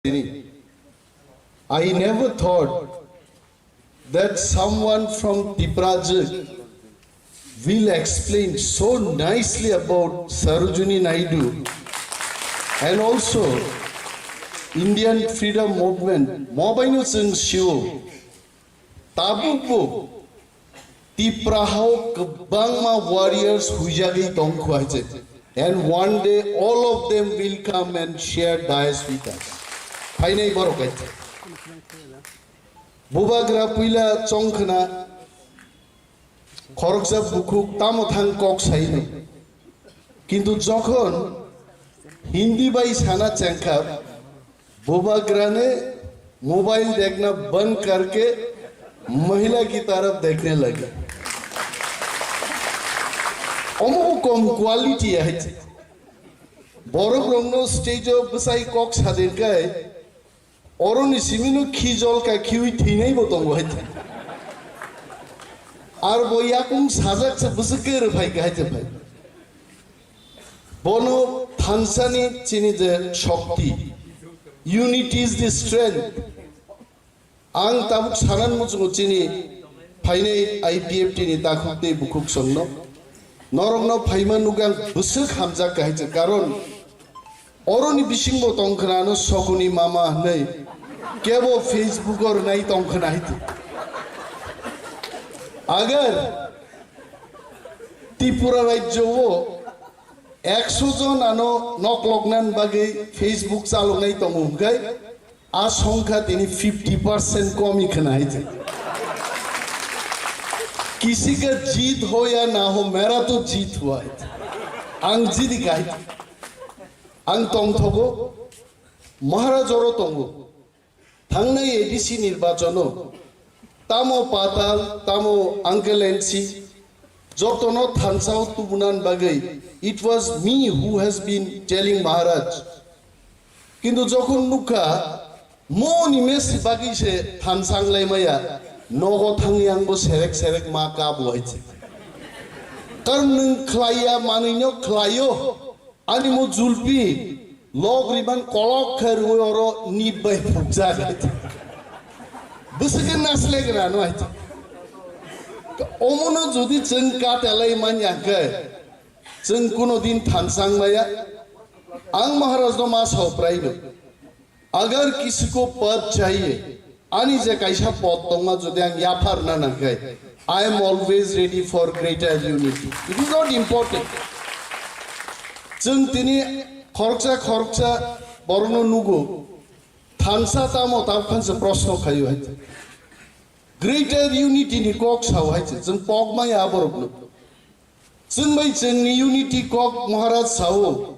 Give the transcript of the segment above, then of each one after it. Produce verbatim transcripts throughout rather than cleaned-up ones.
tini. I never thought that someone from Tiprajwk will explain so nicely about Sarojini Naidu and also Indian freedom movement. Mo baino chwng sio. Tabukbo Tipra hao kwbangma warriors huijagwi tongkhu hai se. And one day all of them will come and share dais with us. Phainai borok hai se. Bubagra puila chongkhna khoroksa bukhuk tamo thang kok saino. Kintu jokhon Hindi bai sana chengkha, Bubagra ne mobile dekhna bandh karke mahila ki taraf dekhne lage. Omo kom quality hai. Borok rongno stage o bwsai kok sadenkai, oroni simino khi jol ka khiwi thinai bo tongo hai. Ar bo yakung sajak se bwswk ke rwphai ka hai se phai. Bono thansani chini je shokti. Unity is the strength. Ang tabuk sanan muchungo chini phainai I P F T ni takhuk tei bukhuk songno. Norokno phaima nukha ang bwswk hamjak kahai se. Karon oroni bisingbo tongkhna ano sokuni mama hwnwi kebo Facebook o rwnai tongkhna hai se. Agar Tripura rajyo o ekso jon ano noklokna bagwi Facebook chaloknai tongo hwnkhe, a songkha tini fifty percent komi khna hai se. Kisi ka jeet ho ya na ho, mera to jeet hua hai se. Ang jidi ka hai se. Ang tongthogo, Maharaj oro tongo. Thangnai A D C nirbachono tamo Patal, tamo Uncle N C, jotono thansao tubunan bagwi, it was me who has been telling Maharaj. Kintu jokhon nukha, mo ni mesi bagwi se thansa wnglaimaya, nogo thangwi angbo serek serek ma kabo hai se. Karon nwng khlaiya manwino khlaio. Ani mo julpi log riban kolok khe rwui oro nip bai phukjak. Bwswk khe naslegra no hai. Omono jodi chwng katelai manya khe chwng kuno din thansang maya. Ang Maharaj no ma sao prai no. Agar kisi ko pad chahiye, ani je kaisa pod tongma jodi ang yapharna nangkhe, I am always ready for greater unity. It is not important. Chwng tini khoroksa khoroksa borokno nugo, thansa tamo tabukhan se proshno khaio hai. Greater unity ni kok sao hai se, chwng pok maya borokno. Chwng bai chwngni unity kok Maharaj sao.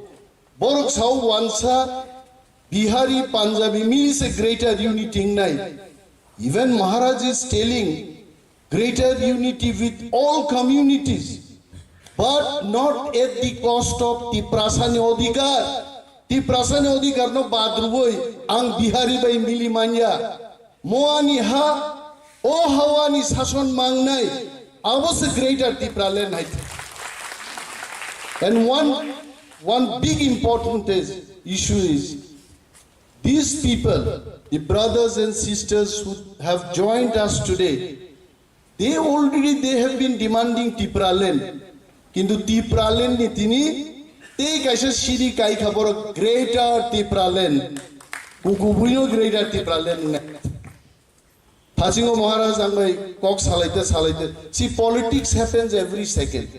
Borok sao wansa Bihari, Punjabi mili se greater unity wngnai. Even Maharaj is telling greater unity with all communities, but not at the cost of Tiprasani odhikar. Tiprasani odhikar no bad rwui ang Bihari bai mili manya. Mo ani ha, o hawani sason mangnai, abo se Greater Tipraland hai. And one, one big important is, issue is, these people, the brothers and sisters who have joined us today, they already, they have been demanding Tipraland. Kintu Tipraland ni tini tei kaisa siri kai kha borok Greater Tipraland. Kukubuino Greater Tipraland wngnai. Thasingo Maharaj ang bai kok salaite salaite. See, politics happens every second.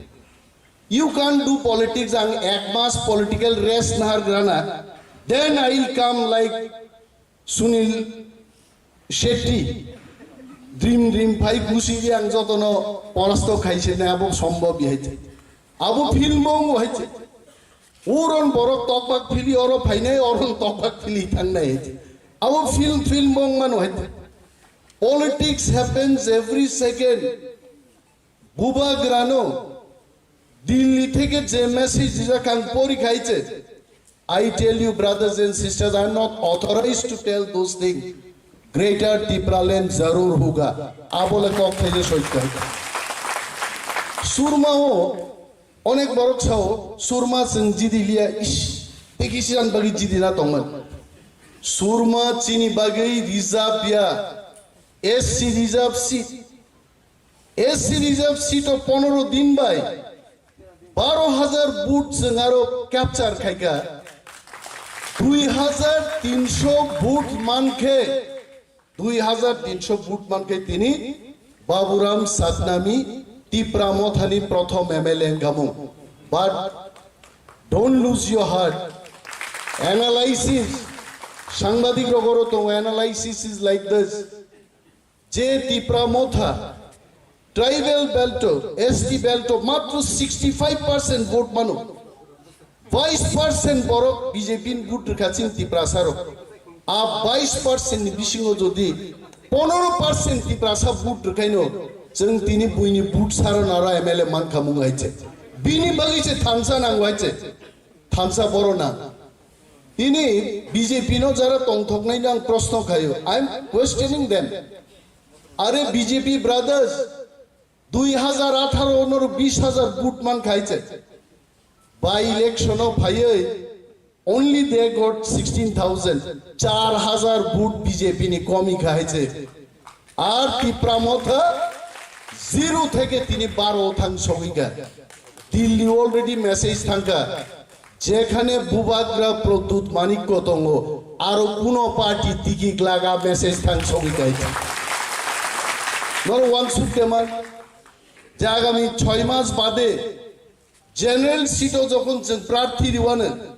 You can't do politics ang ek mas political rest nahar grana. Then I will come like Sunil Shetty, dream dream phai gusi di ang jotono porasto khaise na abo sombhob hai. Abo film bong hai. Uron borok tokbak phili oro phainai, oron tokbak phili thangnai hai. Abo film film bong mano hai. Politics happens every second. Bubagrano Delhi theke je message rijak ang pori khaise. I tell you, brothers and sisters, I am not authorized to tell those things. Greater Tipraland zarur hoga. Abole kok thaile soitya. Surma o onek borok sao, surma chwng jidi liya, ish, teki siyan bagi jidi na tongman. Surma chini bagwi reserve ya, S C reserve seat. S C reserve seat o ponoro din bai baro hajar vote chwng aro capture khaika. Dui hajar tinsho vote mankhe, dui hajar tinsho vote mankhe tini Baburam Satnami Tipra Mothani prothom M L A wngkha mung. But don't lose your heart. Analysis, sangbadik rogoro tongo, analysis is like this. Je Tipra Motha, tribal belt o, S T belt o matro sixty five percent vote mano. Vice percent borok B J P ni vote rwkha chini Tiprasa rok. A vice percent ni bisingo jodi ponoro percent Tiprasa vote rwkhaino, chwng tini buini vote saro naro M L A mankha mung hai che. Bini bagwi se thansa nango hai che. Thansa boro na. Tini B J P no jara tongthoknai no ang proshno khaio. I am questioning them. Are B J P brothers, dui hajar atharo onoro bish hajar vote man khai che. By election o phaioi, only they got sixteen thousand, char hajar vote B J P ni komi khai che. Ar Tipra Motha zero theke tini baro thang sogika. Delhi already message thangka. Jekhane Bubagra Pradyut Manikya tongo, aro kuno party tiki glaga message thang sogika. Noro wangsuk teman. Je agami choi mas bade general seat o jokhon chwng prarthi riwano,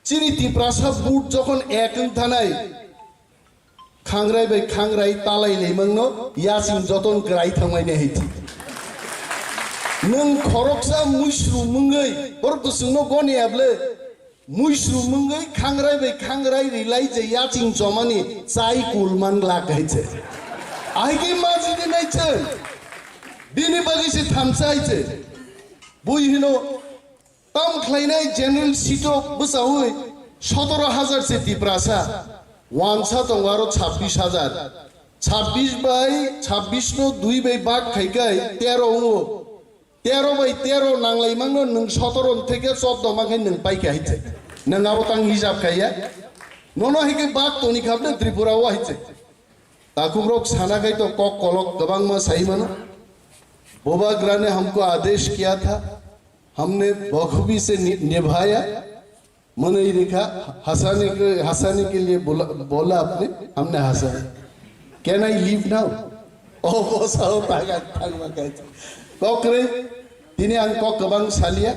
chini Tiprasa vote jokhon ek wng thanai, khangrai bai khangrai talai laimangno yaching joton kwrai thangmani hai thik. Nwng khoroksa muisru mungwi borok to chwngno goni able, muisru mungwi khangrai bai khangrai rilai je yaching chomani chai kul man glak hai che. Aike majidi nai che. Bini bagwi se thamsa hai che. Bui hino tam khlainai general seat o bwchaui sotoro hajar se Tiprasa, wansa tongo aro chabbish hajar. Chabbish bai chabbish no dui bai bak khai kai tero wngo. Tero bai tero nanglai mangno nwng sotoro theke choddo mankhe nwng paikha hai che. Nwng abo tang hisab khaiya. Nono hai khe bak toni khabne Tripura o hai che. Takhuk rok sana khai to kok kolok kwbangma sai mano. Bubagra ne humko adesh kiya tha, humne bakhubi se ni-, nibhaya. Mwnwi rikha, hasane ke, hasane ke liye bola, bola apne, humne hasa. Can I leave now? Obo sao taga thangma kai. Kokre, tini ang kok kwbang salia,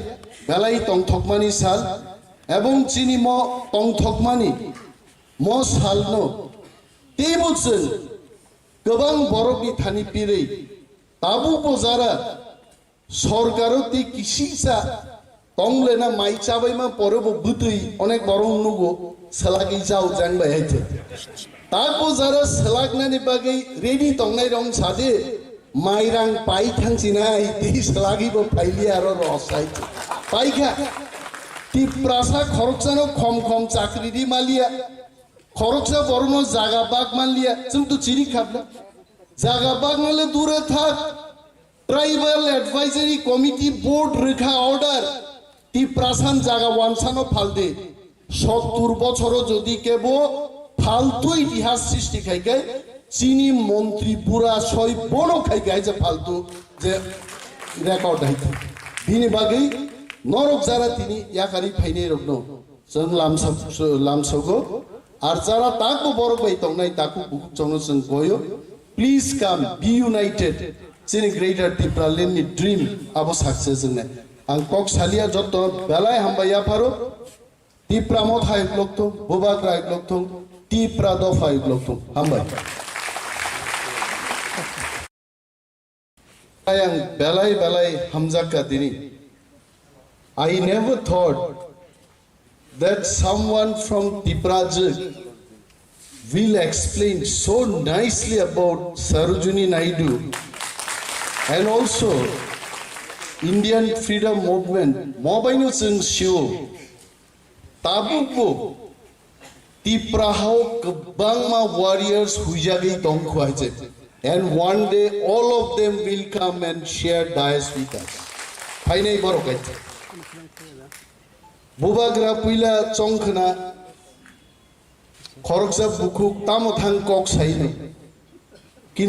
belai tongthokmani sal, ebong chini mo tongthokmani mo salno teibo chwng kwbang borokni thani pirwi tabukbo jara sorkaro tei kisisa tonglena mai chabaima porebo bwtwi onek borok nugo, selagwi jao jang bai hai khe. Takbo jara selaknani bagwi ready tongnai rok sade, mairang pai thangsinai tei selagwibo phailiya aro rosai paikha. Tiprasa khoroksano khom khom chakri ri maliya. Khoroksa borokno jaga bak manliya, chwng to chini khabna. Jaga baknale dure thak. Tribal Advisory Committee Board rwkha order. Tiprasan jaga wansano phalde. Sottur bochoro jodi kebo phaltu itihas srishti khai khe chini montri bura soi bono khai khe je phaltu je record hai. Bini bagwi norok jara tini yakari phainai rokno. Chwng lamsa-, lamsogo, ar jara takbo borok bai tongnai takhuk bukhuk chongno chwng boyo. Please come, be united. Chini Greater Tipraland ni dream abo success wngnai. Ang kok salia joto belai hambai yapharo. Tipra Motha uklok thung, Bubagra uklok thung, Tipra Dopha uklok thung. Hambai. Ayang belai belai hamjakka tini. I never thought that someone from Tiprajwk will explain so nicely about Sarojini Naidu and also Indian freedom movement. Mobaino chwng sio. Tabukbo Tipra hao kwbangma warriors huijagwi tongkhu hai je. And one day all of them will come and share dais with us. Phainai borok hai je. Bubagra puila chongkhna Khoroksa bukhuk tamo thang kok saino.